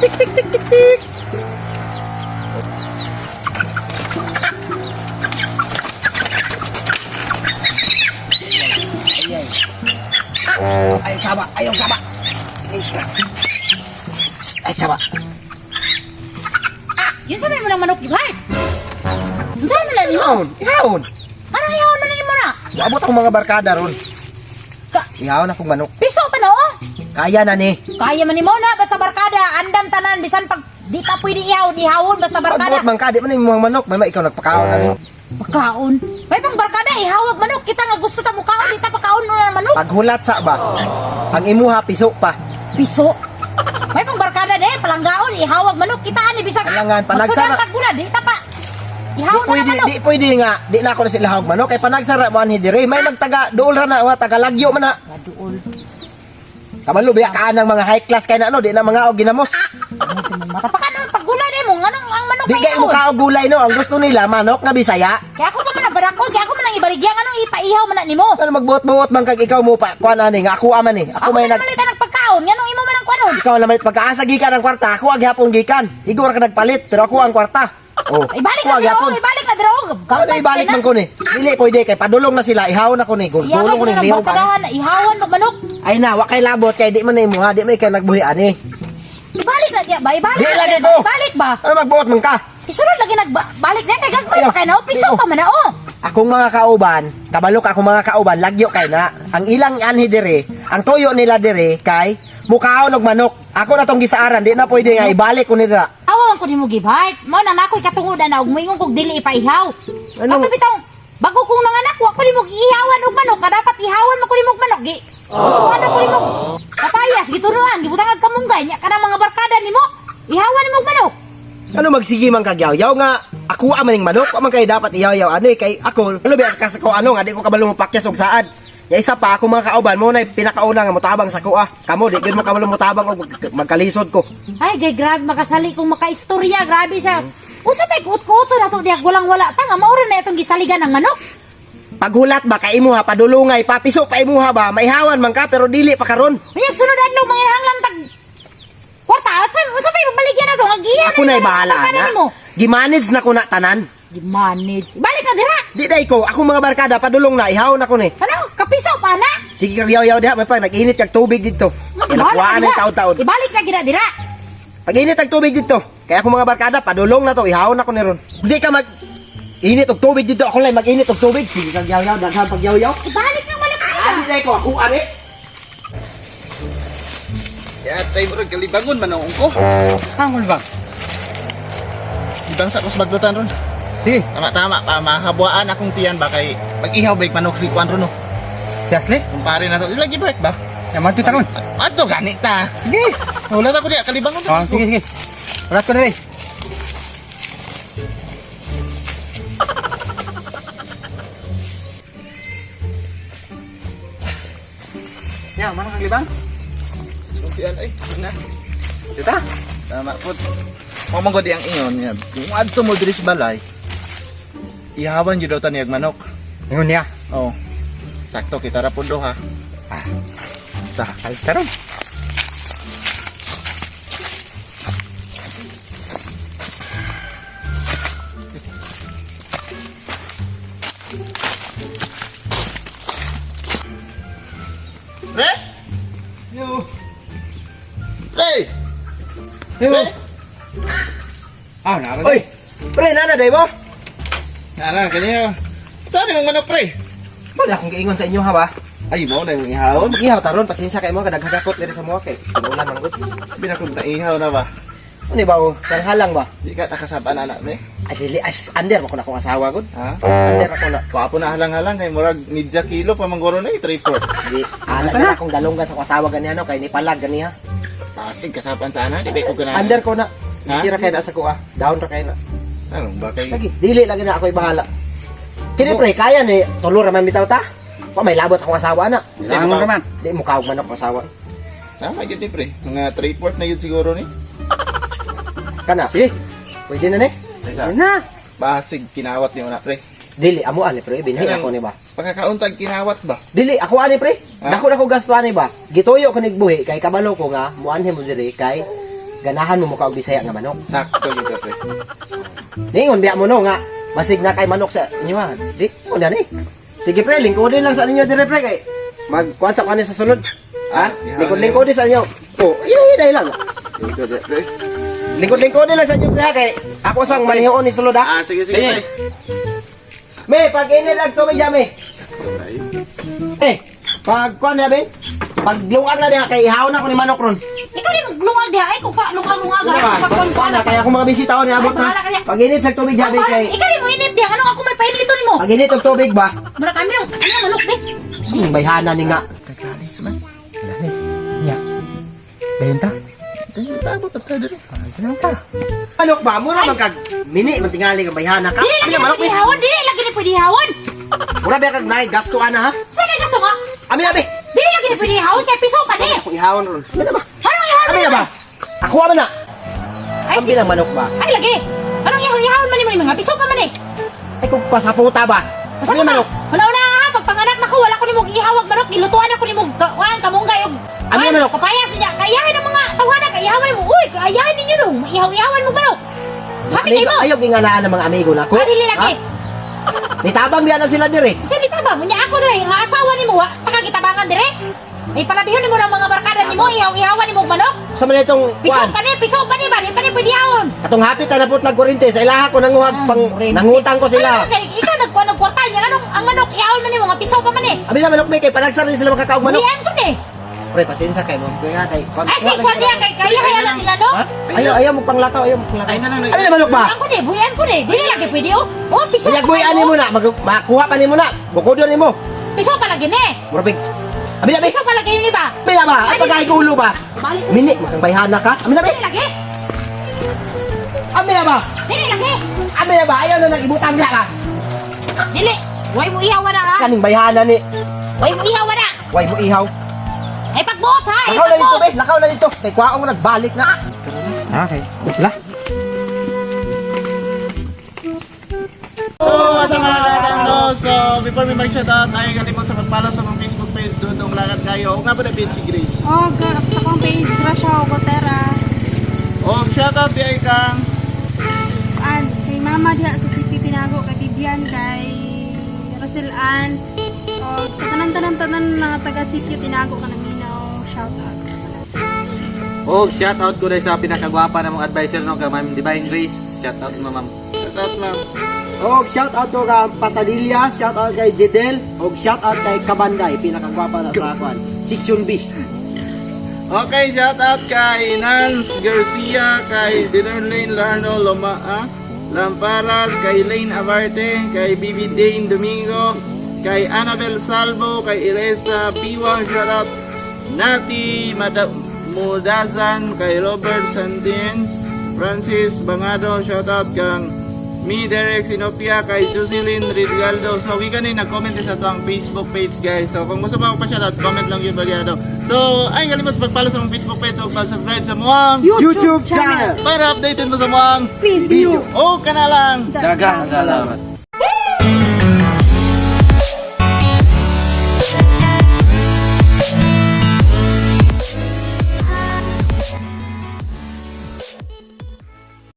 Tik tik tik tik tik. Ay, ay. Ay, saba. Ayaw, saba. Ay, ka. Ay, saba. Yun sa may mo ng manok, Gibhart. Saan mo lang nimo? Ihawon, ihawon. Anong ihawon man nimo na? Abot akong mga barkada ron. Ka Ihawon akong manok. piso pa na oh. Kaya na ni. Kaya man nimo na basta barkada, andam tanan bisan pag di pa pwede ihawon, ihawon basta barkada. Pagbuot man ka, di man imong manok. May ikaw nagpakaon na ni. Pagkaon. May pang barkada ihawag manok kita nga gusto ta mukaon di ta pakaon no na manok. Paghulat sa ba? Ang imuha piso pa. Piso. May pang barkada de palanggaon ihawag manok kita ani bisan. Kailangan, panagsara. Magsudan tag gula, di ta pa. Di Ihawon na pwede, manok. di pwede nga. Di na ako na sila hawag manok. Kay panagsara mo anhi dire. May magtaga duol ra na, wa taga lagyo man na. Maduol. Kabalo biya ka ng mga high class kay na ano, di na mga og ginamos. Mata pa kanon paggulay de mo nganong ang manok Di kay mo kaon. kaog gulay no. Ang gusto nila manok nga Bisaya. Kaya ako pa man ang barako, kaya ako man ang ibarigya nganong ipaihaw man na nimo. Ano magbuot-buot man kag ikaw mo pa kuan ani nga ako aman ni. Ako Ako may man nag malitan ng pagkaon, nganong imo man ang kuanon. ikaw naman pagkaasa gikan ang kwarta, ako ang gihapon gikan. Igo ra ka nagpalit, pero ako ang kwarta. Oh. Ibalik ako na ang dira, gihapon. ibalik na dira. Ano ibalik man ko ni? Dili pwede kay padulong na sila, ihawon ako ni. Gulong ko ni lihok. Barkadahan, ihawan mag manok. Ay na, wa kay labot kay di man na imuha, di man ikaw nagbuhi ani. Ibalik na diya ba? Ibalik. Di na lagi diya ko. ba? Ibalik ba? Ano magbuot man ka? Isunod lagi nagbalik na kay gagmay Ayaw. pa kay na piso Ayaw. pa man na oh. Akong mga kauban, kabalo ka akong mga kauban, lagyo kay na. Ang ilang anhi dire, ang tuyo nila dire kay mukaon og manok. Ako na tong gisaaran, di na pwede nga ibalik ko nila. Awa man ko nimo gibhart. Mao na nakoy katungodan na og moingon kog dili ipaihaw. Ano? Ato bitaw bago kong nanganak wa ko nimo ihawan og manok, ka dapat ihawan man ko nimo og manok gi. Oh. Ano ko nimo? Kapayas gitunuan, gibutang og kamunggay nya kanang mga barkada nimo. Ihawan nimo og manok. Ano magsige man kagyaw-yaw nga ako amaning manok, wa man kay dapat iyaw-yaw ani kay ako ano ba kasi ko ano nga di ko kabalo mo pakyas og saad. Ya isa pa ako mga kauban mo na pinakauna nga motabang sa kuha. Kamo di gyud mo kabalo motabang og magkalisod ko. Ay, gay grabe makasali kong makaistorya, grabe sa Usa may kuot-kuoto na to diya walang wala ta nga maura na itong gisaligan ng manok. Paghulat ba kay imuha padulungay pa piso pa imuha ba maihawan man ka pero dili pa karon. Mayag sunod adlaw mga hanglan tag kwarta asa usa may baligyan na to nga giya Ako na'y bahala na. Gimanage na ko na tanan. Gimanage. Balik na dira. Di day ko, ako mga barkada padulong na ihawon ako ni. Ano? Kapiso pa na. Sige kag yaw-yaw diha may pa nag-init kag tubig didto. Ilakwaan Bahala ang taon-taon. Ibalik na gina dira. Pag-init ang tubig dito. Kaya akong mga barkada, padulong na to, ihawon ako ni ron. Hindi ka mag init og tubig dito. Ako lang mag-init og tubig. Sige kag yaw-yaw, daghan pag yaw-yaw. Ibalik na wala ka. Ani day ko, ako ani. Ya, tayo bro, kalibangon man ang ko. Hangon ba? Ibang sa kos maglutan ron. Sige, Tama-tama pa, mahabuaan akong tiyan ba kay mag-ihaw ba manok si Kwan ron no. si Ashley. Kumpare na to. Lagi ba ba? Yaman to tangon. Ato gani ta. Sige. Wala ta ko diya kalibangon. Oh, sige, sige. Ulat ko na rin. Ya, mana kang libang? Tiyan ay, na. Dita. Tama po. Mo man gud ang ingon niya. Kung adto mo diri sa balay, ihawan jud daw ta niyag manok. Ingon niya. Oh. Sakto kita ra pud ha. Ah. Ta. Alis ta ron. Pre? Yo. Pre! Yo. Pre! Ah, nara. Oy, pre nana day mo. Ana kanya. Saan yung manok pre? Wala akong giingon sa inyo ha ba. Ay, mo na yung ihawon. Mag-ihaw taron, pasensya kay mo kadaghagakot diri sa mga kay. Wala man gud. Sabi na kung naihaw na ba? Ano ba oh? Halang ba? Di ka takasabaan anak me. Ay dili as under mo ko na akong asawa gud. Ha? Under ako na. Wapo na halang-halang kay murag midya kilo pa mangguro na eh, 3-4. Di ana na akong dalonggan sa akong asawa ganiya no kay ni palag ganiya. Pasig kasapan ta na, di ba ko ganahan? Under ko na. Ha? Sira kay na sa kuha. Down ra kay na. Anong ba kay? Lagi, dili lagi na ako'y bahala. Kini pre, kaya ni tulo ra man bitaw ta. Wa may labot akong asawa na. Langon ka man. Di mo kaog man ako asawa. Tama gyud ni pre. Mga 3-4 na yun siguro ni. Kana. Sige. Pwede na ni. Kaysa Yun na. basig kinawat ni na pre. Dili amo ani pre, binhi Kanang- ako ni ba. Pagkakauntag kinawat ba? Dili, ako ani, pre. Ha? Dako na ko gasto ani ba. Gituyo ko nigbuhi kay kabalo ko nga muanhi mo diri kay ganahan mo muka og Bisaya nga manok. Sakto gyud ka, pre. Ningon biya mo no nga basig na kay manok sa inyo ha. Di mo na ni. Sige pre, lingkodin lang sa ninyo dire, pre, kay magkuan sa kuan sa sulod. Ha? Ah, yeah. Lingkod-lingkodin sa inyo. Oh, yun lang. Lingkod di, pre. Lingkod-lingkodin lang sa inyo, pre, ha, kay ako sang manihoon ni sulod ha. Ah, sige sige, pre. Me, pag init ang tubig dami. Sakto ay. Eh, pag kuan na be. Pag lungag na diha kay ihaw na ko ni manok ron. Ikaw ni maglungag diha ay kung pa lungag-lungag Ano ba? ay kung Kuan na kaya akong mga bisita ko niabot Ay, bahala na. ka niya. Pag init sa tubig dami kay Ikaw ni mo init diha anong ako may painito nimo? pag init og tubig ba? Mura kami nung ano manok be. Sing bayhana ni nga. Kaglalis man. Nya. Dayon ta. Dili pa abot ta diri. Dayon ta. Manok ba? Mura man kag mini man tingali kang bayhana ka. Dili lagi Ano ni manok pwede be? hawon, dili lagi ni pwede hawon. Mura ba kag naay gasto ana ha? Saan na gasto nga? Amin na be. Dili lagi ni pwede hawon kay piso pa ni. Ako ihawon ron. Amin na ba? Anong ihawon? Amin na ba? Ako man na. Ay, Ang bilang manok ba? ay lagi. Anong ihawon ihawon man nimo ni mga piso pa man eh. Ay kung pasaputa ba? Basta Amin na manok. Wala na ha, pagpanganak na ko, wala ko nimo ihawag manok, gilutuan ako nimo kuan kamunggay og Amin na manok. Kapayas niya, kayahin ang mga tawanan, kaihawan mo. Uy, kayahin ninyo no. Ihaw-ihawan mo manok. Happy kayo mo. Ayaw ginganaan ng mga amigo na ko. Ah, dili lagi. Nitabang biya na sila dire. Siya ni taba, munya ako dire, nga asawa nimo wa, taka gitabangan dire. Ay palabihon nimo ng mga barkada nimo, ihaw-ihawan nimo og manok. Sa man itong Piso kuan. pa ni, piso pa ni ba, di pa ni pwede ihawon. Katong hapit na naputlag kurente sa ilaha ko nanguhag pang nangutang ko sila. Ano, kay ikaw nagkuan og kwarta niya anong ang manok ihawon man nimo nga piso pa man eh. Abi na manok may kay panagsar ni sila makakaog manok. Buhian ko ni. Pre, pasensya kay mo. Kaya kay kuan. Ay si kuan diha kay kaya kaya na nila no. Ha? Ayaw, ayaw mo panglakaw, ayaw mo panglakaw. Ay, na, na, na. Abi na manok ba? Buhian ko ni, buhian ko ni. Dili lagi pwede oh. Oh, piso. Unyag pa boy kayo, ani oh. mo na, makuha pa nimo na. Bukodon nimo. Piso pa lagi ni. Mura big. Abi na be. Piso pa lagi ni ba? Abi na ba? Ay pagkaigulo ba? Balik. Mini makang bayhana ka. Abi na be. Dili lagi. Abi na ba? Dili lagi. Abi na ba? Ayaw na nang ibutang diha ka. Dili. Way mo ihawan na ha. Kaning bayhana ni. Way mo ihawan na. Way mo ihaw. Ay pagbuot ha. Ay Lakaw na dito pagbuot. be, lakaw na dito. Kay kwaong nagbalik na. Okay. Sila. So, sa mga kakando, so before we mag-shoutout, ay kalimot sa mag-follow sa mga Facebook page doon itong lakad kayo. O nga ba na page si Grace? Oh, sa akong page, Gracia Gotera. O, shoutout di ay kang An, kay Mama diha sa City Tinago, kay Vivian, kay Russell Ann. O, sa tanan-tanan-tanan na taga City Tinago ka naminaw, shout out. Oh, shout out ko dahil sa pinakagwapa na mong advisor no, kay Ma'am Divine Grace. Shout out mo, ma'am. Shoutout, ma'am. Og shout out to ka Pasadilla, shout out kay Jedel, og shout out kay Kabanday, pinakagwapa na sa kwan. Section B. Okay, shoutout kay Nance Garcia, kay Dinerlane Larno Loma, ah, Lamparas, kay Lane Abarte, kay Bibi Dane Domingo, kay Annabel Salvo, kay Iresa Piwa, shoutout Nati Mudazan, kay Robert Sandins, Francis Bangado, shoutout kang Me, Derek Sinopia, kay Jocelyn Rizgaldo. So, we kanin nag-comment sa ato ang Facebook page, guys. So, kung gusto mo ako pa-shoutout, comment lang yun, Baliado. So, ay, kalimot sa pag-follow sa mong Facebook page o pag-subscribe sa muang YouTube channel. para updated mo sa muang Video. o kanalang. Daghang salamat.